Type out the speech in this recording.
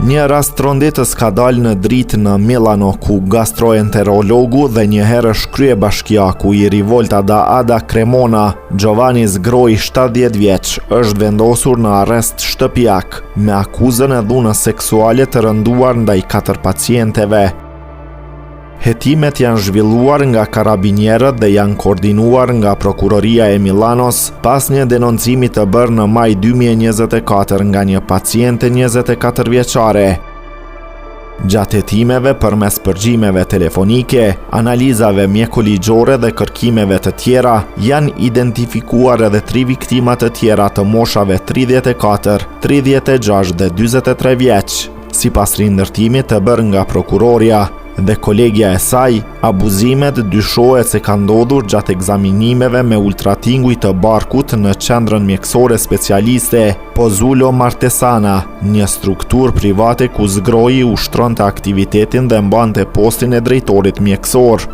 Një rast tronditës ka dalë në dritë në Milano, ku gastroenterologu dhe njëherësh kryebashkiaku i Rivolta d'Adda Cremona, Giovanni Sgroi 70 vjeç, është vendosur në arrest shtëpiak me akuzën e dhunës seksuale të rënduar ndaj katër pacienteve. Hetimet janë zhvilluar nga karabinierët dhe janë koordinuar nga Prokuroria e Milanos pas një denoncimi të bërë në maj 2024 nga një paciente 24 vjeçare. Gjatë hetimeve përmes përgjimeve telefonike, analizave mjekoligjore dhe kërkimeve të tjera, janë identifikuar edhe tri viktima të tjera të moshave 34, 36 dhe 43 vjeç. Sipas rindërtimit të bërë nga prokurorja dhe kolegja e saj, abuzimet dyshohet se kanë ndodhur gjatë ekzaminimeve me ultratinguj të barkut në qendrën mjekësore specialiste Pozzulo Martesana, një strukturë private ku Sgroi ushtronte aktivitetin dhe mbante postin e drejtorit mjekësor.